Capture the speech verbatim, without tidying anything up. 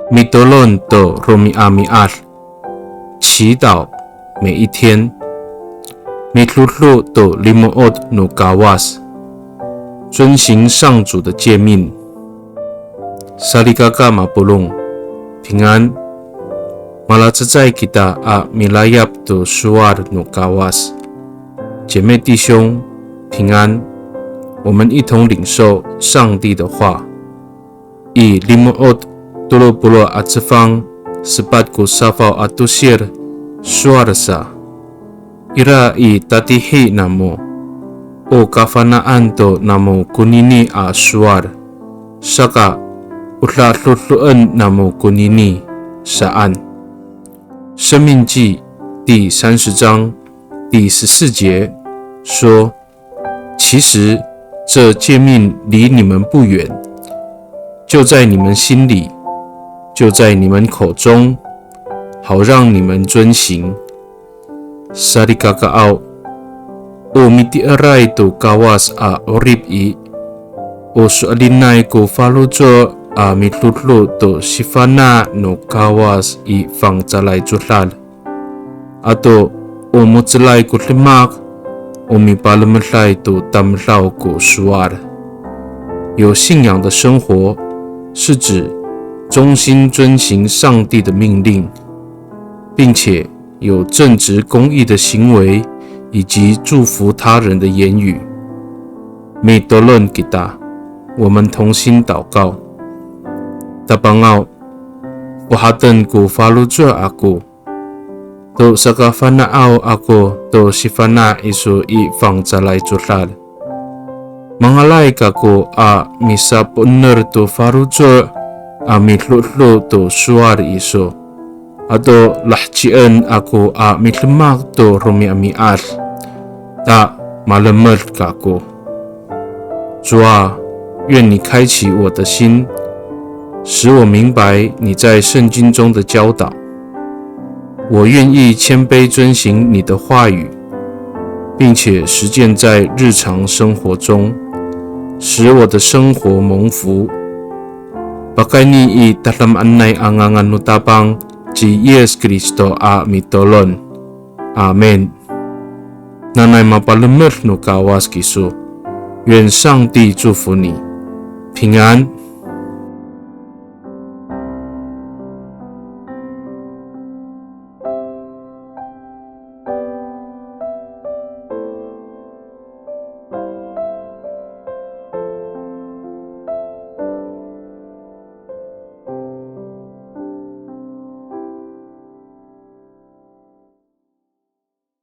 Mitolon to romi'ami'ad, 祈祷每一天。Midodo to limo'ot no Kawas, 遵行上主的诫命。Salikaka mapolong, 平安。Malacecay kita a milayap to sowal no Kawas. 姐妹弟兄，平安。我们一同领受上帝的话。I Limo'ot tolo polo' a cefang sepat ko safaw a tosir, sowal sa. Ira i tatihi namo, o kafana'an to namo konini a sowal, saka o dadodoen namo konini saan. 申命记第三十章第十四节说，其实这诫命离你们不远，就在你们心里，就在你们口中，好让你们遵行。Salikakaaw, o mitieray to Kawas a 'orip i, o so'elinay ko faloco' a midodo to sifana' no Kawas i fangcalay codad. Ato o mo^celay ko demak, o mipalemeday to tamdaw ko sowal. 有信仰的生活是指忠心遵行上帝的命令，并且有正直公义的行为，以及祝福他人的言语。Mitolon kita, 我们同心祷告。Tapangaw, fohaten ko faloco' ako, to sakafana'aw ako to sifana' iso i fangcalay codad. Mangalay kako a misapoener to faloco' a midodo to sowal iso, ato lahecien ako a midemak to romi'ami'ad, ta malemed kako. 主啊，愿你开启我的心，使我明白你在圣经中的教导。我愿意谦卑遵行你的话语，并且实践在日常生活中，使我的生活蒙福。Pakayni i tadamaanay a ngangan no Tapang ci Yis Kristo a mitolon. Amin. Nanay mapalemed no Kawas kiso. 愿上帝祝福你，平安。